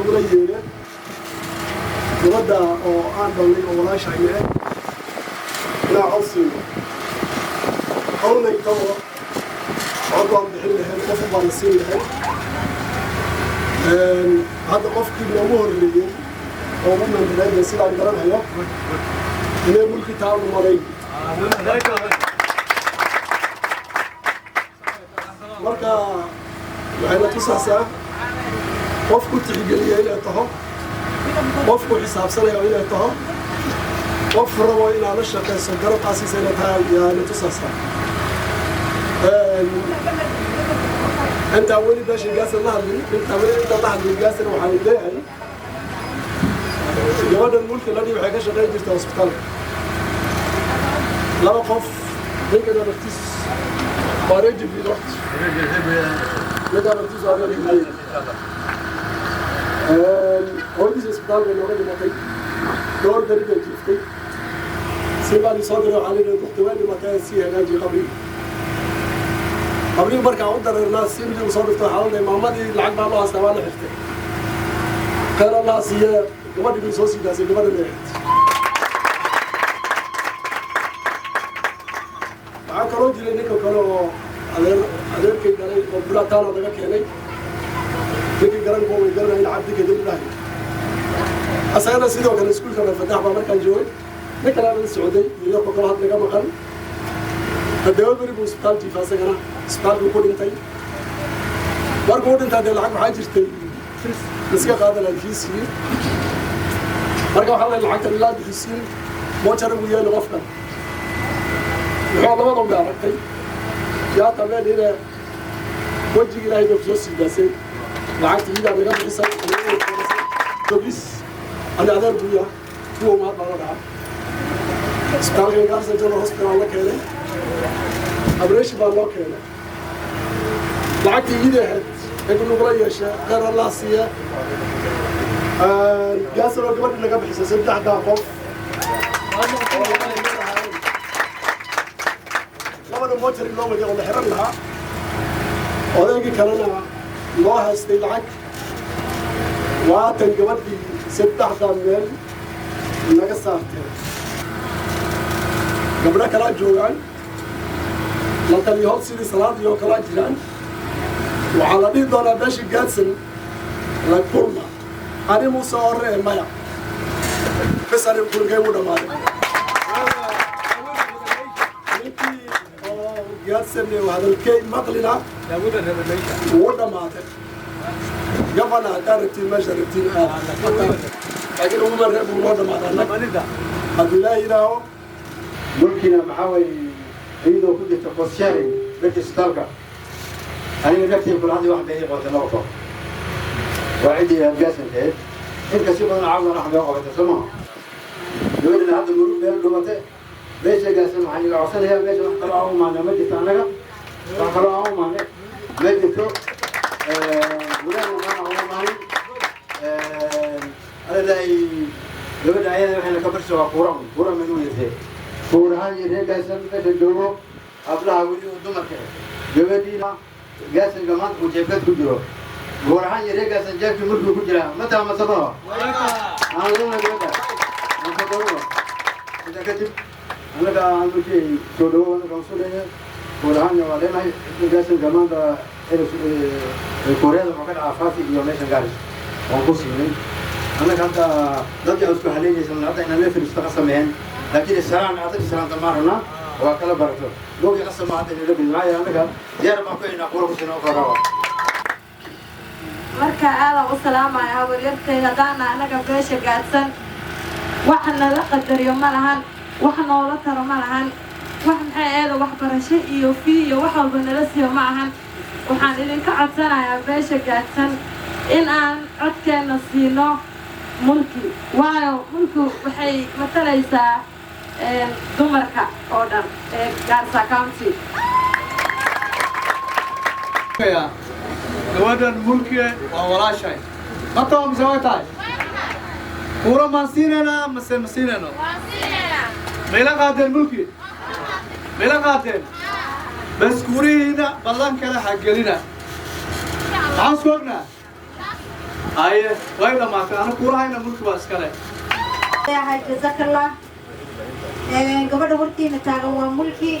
noogula yeedha gabadha oo aan dhalnay oo walaashayna ah inaan cod siino. Qowlaytaba cod baan bixin lahayn, qof baan la siin lahayn. Hadda qofkii noogu horreeyey oo woman rep sidaan garanayo inay Mulki taanu maray. Marka waxayna tusaysaa qof ku tixgeliya inay taho, qof ku xisaabsanaya inay taho, qof rabo inaad la shaqayso, garab aasiisa inay tahay yaana tusaysaa. Intaan weli beesha Gaadsan la hadlin, intaan weli intaan la hadlin Gaadsan, waxaan leeyahay gabadhan Mulki ladhi waxay ka shaqayn jirtay hosbitaalka. Laba qof, ninkan naftiis waa reer Jibriil horta, ninkan naftiis waa reer Jibriil. Hooyadiisa isbitaal bay nooga dhimatay, dhowr beri bay jiiftay. Si baa soo diray, waxaa leeyahay duqti way dhimatay, sii hagaaji qabriga. Qabriga markaan u dareernaa, simdii uu soo dhifto, waxaa la dhahay maamadii lacag baa loo haystaa, waa la xirtay. Khayr Allah siiye, gabadhii bay soo sii daasay, gabadha leexatay. Waxaa kaloo jiray ninka kale oo adeer adeerkay dhalay oo Burataana laga keenay. Ninkii garanko way garanayn, Cabdi Kadib dhahay. Asagana sidoo kale iskuulka Fatax baa markaan joogay, nin kalena la socday iyo yarko kale had naga maqan. Haddaba beri buu isbitaal jiifa, asagana isbitaalkuu ku dhintay. Markuu u dhintaa, dee lacag waxaa jirtay liska qaadanay fiisigii. Marka waxaa lay lacagtan ilaa bixisiin mortuary buu yeeli qofkan. Muxuu labadan bay aragtay yaa tameen wejiga Ilaahay bay kusoo sii daasay, lacagta iidaa naga bixisay tobis. Ani adeer buu yaha, kuwa mahad baa la dhaca. Isbitaalka Gaarisa General Hospital la keenay, operation baa loo keenay. Lacagtii iida ahayd ee nagula yeesha, kheyr Allah siiya, Gaasaroo gabadhi naga bixisay. Saddexdaa qof, labada mortuary loo waday oo la xiran lahaa, odaygii kalena loo haystay lacag, waatan gabadhii saddexdaa meel naga saarteen. Gabdho kalaa joogaan, la taliyahood sidii salaadii oo kalaa jiraan. Waxaa la dhihi doonaa beesha Gaadsan la kulma. Ani Muuse hore ee maya bes, ani kulinkay wuu dhammaaday. Ninkii oo Gaadsan hadalkay maqlina wuu dhammaaday. Gabana haddaa rabtiin, meesha rabtiin aad, laakiin uguma reeb uu noo dhammaaday annaga, hadduu Ilaahi yidhaaho. Mulkina maxaa waye, iyadoo ku jirta cost sharing dadka isbitaalka, aniga naftay kula hadli, wax bay ii qabatay laba qof, waa ciddii Hargeysankeed. Inka si badan caawidan wax bay qabatay, soo maha? Gabadhina hadda murug meel dhumatay meesha Gaarsan. Waxaan iga codsanayaa, meesha wax kaloo aan u maanay ma jirto, annaga wax kaloo aan u maanay ma jirto, gudaha maana uma maanin aladaay. Gabadha ayada waxayna ka barso waa kuura kuura meel u yeeshay kuurahaan iyo reer Gaarsan meesha joogo, hablaha weli oo dumarka, gabadhiina Gaarsanka maanta uu jeebkad ku jiro, goor ahaan iyo reer Gaarsan jeebkii markuu ku jiraa ma taa masabano aan lana gabadha aan sabano. Intaa kadib annaga aan markii soo dhawo, annaga aan soo dhayna goor ahaan waa leenahay Gaarsanka maanta kuuriyada wuxuu ka dhacaa Faafi iyo meeshan Gaaris waan ku siinay. Annaga hadda dadkii aan isku haleynaysan hadda inaan la fariisto qasameen, laakiin salaan adag salaanta maan rabnaa, waa kala barato googii qasama hadda inala fariisto. Maxaa yeelay annaga diyaar baan ku inaa kuura ku siino oo kala. Marka aadaan u salaamaya habaryartay. Haddaana annaga beesha Gaadsan wax nala qadariyo ma lahan, wax noola taro ma lahan, wax maxay eeda waxbarasho iyo fee iyo wax walba nala siiyo ma ahan. Waxaan idinka codsanayaa beesha Gaadsan in aan codkeenna siino Mulki, waayo Mulki waxay matalaysaa dumarka oo dhan ee Gaarisa County. Gabadhan Mulkiye waa walaashay, mata mise way tahay? Kuura maan siinaynaa mase ma siinayno? Mayla qaateen Mulki? Mayla qaateen? Bas, kuurihiina ballan kale ha gelina. Maxaan isku ognaa? Haye, way dhammaatay. Ana kuurahayna Mulki baa iskale. Leeyahay jazakallah. Gabadha hortiina taagan waa Mulki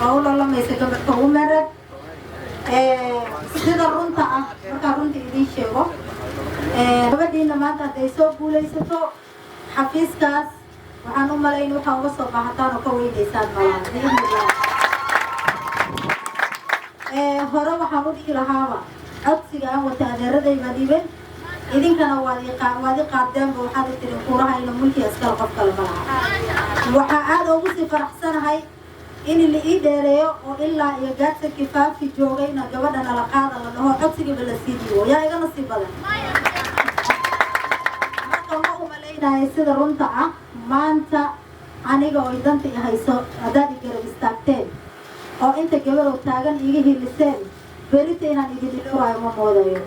oo u lolamaysa gabadhka woman rep. Sida runta ah, markaan runta idiin sheego, gabadhiina maanta hadday soo guulaysato xafiiskaas, waxaan u malayn waxaa uga soo baahataan oo ka weynaysaan malaha, biidnillah. Hore waxaan u dhihi lahaaba codsiga aan wata adeeraday baa dhiibeen, idinkana waad i qaadeenba. Waxaad i tirin kuurahayna Mulki iskale, qof kale ma laha. Waxaa aada ugu sii faraxsanahay in la ii dheereeyo oo ilaa iyo Gaadsankii Faafi joogayna gabadha nala qaada la dhaho, codsigiiba la sii dhiibo. Yaa igana sii badan? Marka ma umalaynayo, sida runta ah, maanta aniga oo danta i hayso haddaad i garab istaagteen oo inta gabadow taagan iiga hiiliseen, berita inaan idin ilowaayo ma moodayo.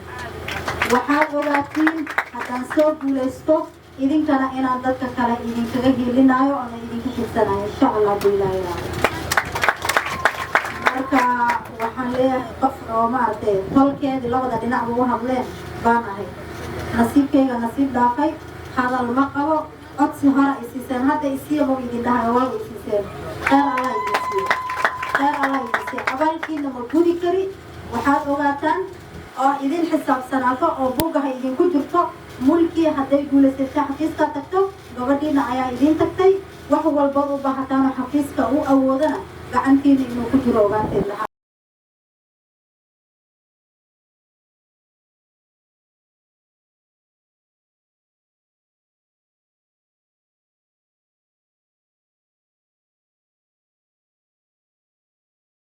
Waxaad ogaatiin haddaan soo guulaysto, idinkana inaan dadka kale idinkaga hiilinaayo ama idinka xigsanayo, insha Allah hadduu Ilaahay yiraahdo. Marka waxaan leeyahay qof oo maaragtay tolkeedii labada dhinacba u hadleen baan ahay. Nasiibkayga nasiib dhaafay, hadal ma qabo. Codsi hore ay siiseen, hadda isiiya mau idin dhahay, waaba isiiseen. Kheyr Allah idin siiyo, kheyr Allah idin siiyo. Abaalkiina ma gudi kari. Waxaad ogaataan oo idin xisaabsanaato oo buuggaha idinku jirto, Mulkii hadday guulaysatay xafiiska tagto, gabadhiina ayaa idiin tagtay. Wax walbaad u baahataanoo xafiiska u awoodana gacantiina inuu ku jiro ogaateen lahaa.